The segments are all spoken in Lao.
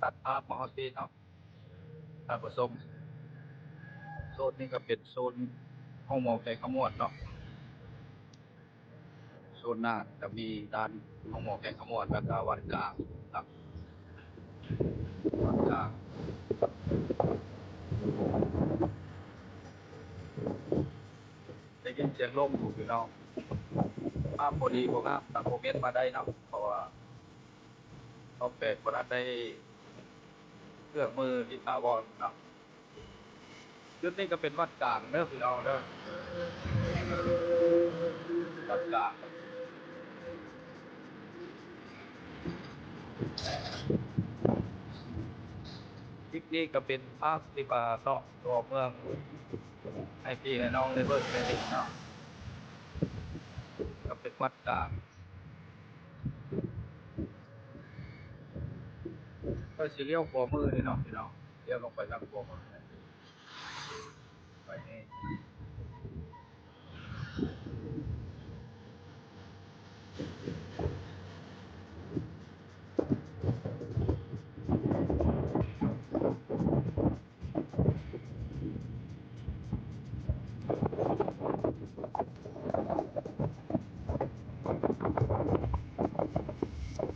ຕັດພາບມາຮອດພີ້ເນາະ ທ່ານຜູ້ຊົມ. ໂຊນນີ້ກໍເປັນໂຊນໂຮງໝໍແຂວງຄຳມ່ວນເນາະ. ໂຊນໜ້າຈະມີດ້ານໂຮງໝໍແຂວງຄຳມ່ວນ ແລ້ວກໍວັດກາງເນາະ ວັດກາງ. ໄດ້ຍິນສຽງລົມຢູ່ພີ່ນ້ອງ. ພາບບໍ່ດີບໍ່ງາມກໍຄອມເມັນມາໄດ້ເນາະ ເພາະວ່າ ເພາະແປດບໍ່ທັນໄດ້ເຄື່ອງມືທີ່ຖາວອນເນາະ. ຈຸດນີ້ກໍເປັນວັດກາງເດີພີ່ນ້ອງເດີ ວັດກາງ. ຄລິບນີ້ກໍເປັນພາບທີ່ວ່າເລາະທົ່ວເມືອງ ໃຫ້ພີ່ໃຫ້ນ້ອງໄດ້ເບິ່ງໄດ້ເຫັນເນາະ ກໍເປັນວັດກາງ. ກໍຊິລ້ຽວຂວາມືນີ້ເນາະພີ່ນ້ອງ ລ້ຽວລົງໄປທາງຂວາມື ໄປນີ້.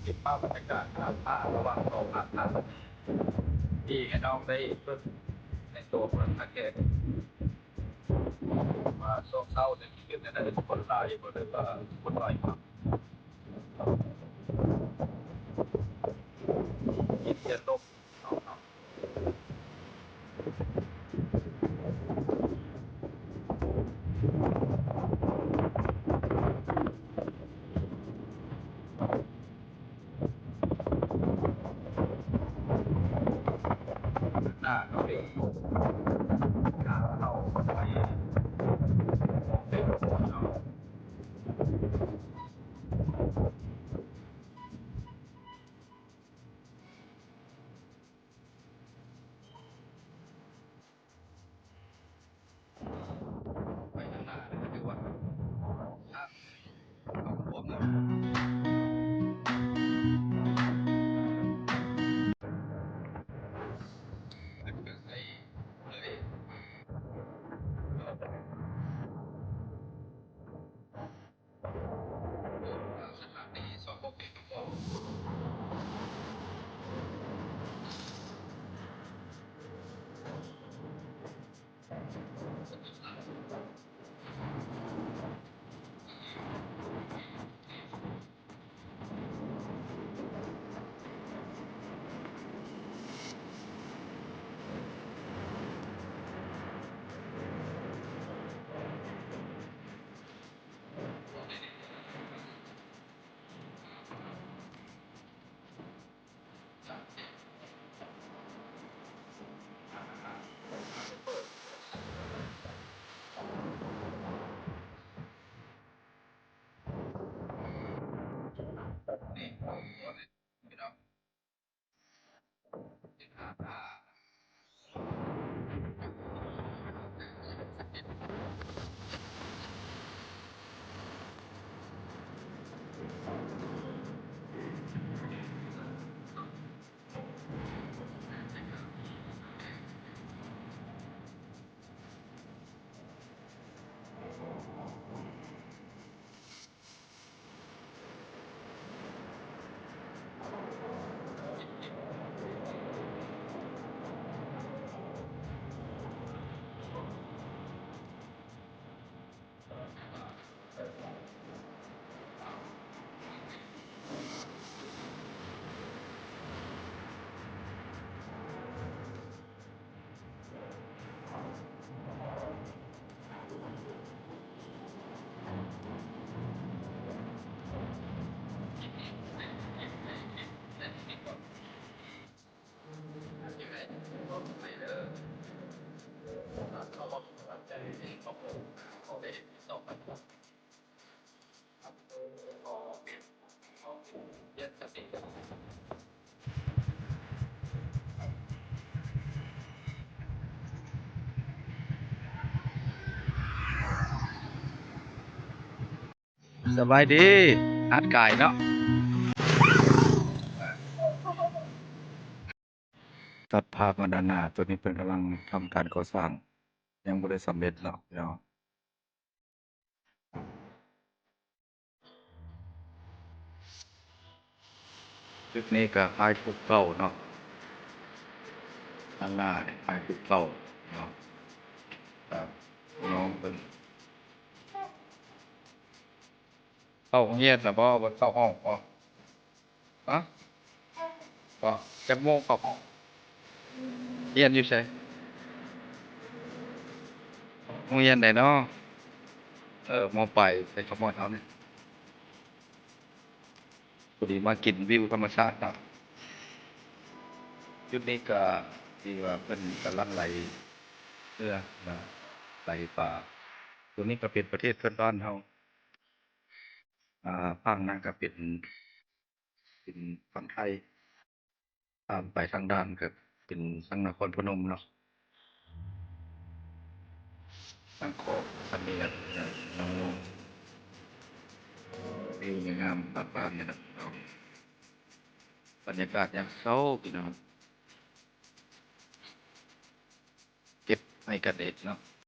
ເກັບພາບບັນຍາກາດຂ້າມພະ ລະຫວ່າງສອງພະທາດ ທີ່ໃຫ້ນ້ອງໄດ້ເບິ່ງໃນໂຕເມືອງທ່າແຂກ ວ່າຊ່ວງເຊົ້ານີ້ເປັນແນວໃດ ຄົນຫຼາຍບໍ່ ຫຼືວ່າຄົນໜ້ອຍ? ຍິນສຽງລົມ. ໜ້າເຂົາເອງ ໜ້າເຂົາໄປ ເປັນຄົນເນາະ. ໄປທາງໜ້າເລີຍ ຖືວ່າທາງເຂົ້າຂອງເຮົາ ເພິ່ນກໍໃສ່ເລີຍ. ສະບາຍດີ ຮັດກາຍເນາະ. ຕັດພາບມາດ້ານໜ້າ ໂຕນີ້ເພິ່ນກຳລັງທຳການກໍ່ສ້າງ ຍັງບໍ່ໄດ້ສຳເລັດເນາະພີ່ນ້ອງ. ຈຸດນີ້ກໍອ້າຍຜູ້ເກົ່າເນາະ ທາງໜ້າອ້າຍຜູ້ເກົ່າເນາະ ນ້ອງເພິ່ນ ເຂົ້າໂຮງຮຽນແລ້ວບໍ່? ບໍ່ເຂົ້າຫ້ອງບໍ່? ຮະ? ບໍ່. ຈັກໂມງເຂົ້າຫ້ອງ? ຮຽນຢູ່ໃສ? ໂຮງຮຽນໃດເນາະ? ເອີ ມໍປາຍ ໃສ່ຂະມອດເຮົານີ້. ພໍດີມາກິນວິວທຳມະຊາດເນາະ. ຈຸດນີ້ກໍທີ່ວ່າເພິ່ນກຳລັງໄຫຼເຮືອນະ ໄຫຼປາ. ໂຕນີ້ກໍເປັນປະເທດເພື່ອນບ້ານເຮົາ. ອາ ຝັ່ງນັ້ນກໍເປັນ ເປັນຝັ່ງໄທ. ຂ້າມໄປທາງດ້ານກໍເປັນທາງນະຄອນພະນົມເນາະ. ທາງຂອບທະເລ ວິວງາມໆ ປະມານນີ້ນະ. ບັນຍາກາດຍາມເຊົ້າ ພີ່ນ້ອງ ເກັບໃຫ້ກັນເອງເນາະ.